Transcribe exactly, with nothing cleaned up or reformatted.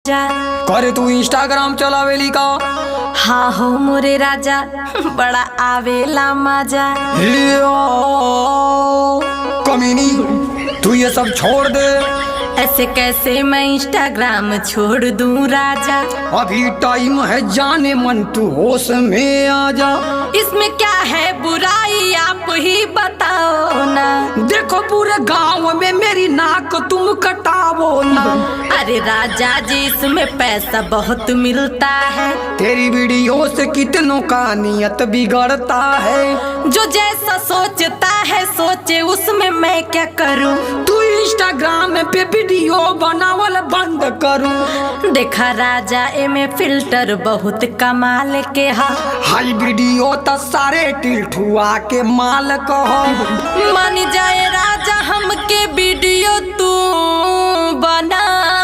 करे तू Instagram चलावेली का? हाँ हो मोरे राजा, बड़ा आवेला मजा। यो, कमीनी, तू ये सब छोड़ दे। ऐसे कैसे मैं Instagram छोड़ दूं राजा? अभी time है जाने मन, तू होश में आ जा। इसमें क्या है बुराई, आप ही बताओ ना। देखो पूरे गांव में मेरी नाक तुम कटाओ ना। अरे राजा जी, इसमें पैसा बहुत मिलता है। तेरी video से कितनों का नियत बिगड़ता है। जो जैसा सोचता है सोचे, उसमें मैं क्या करूं? तू Instagram पे video बनावल बंद करूं। देखा राजा, एमे filter बहुत कमाल के हा। हाई video त सारे टिलठुआ के माल कहो। मान जाए राजा, हमके video तू बना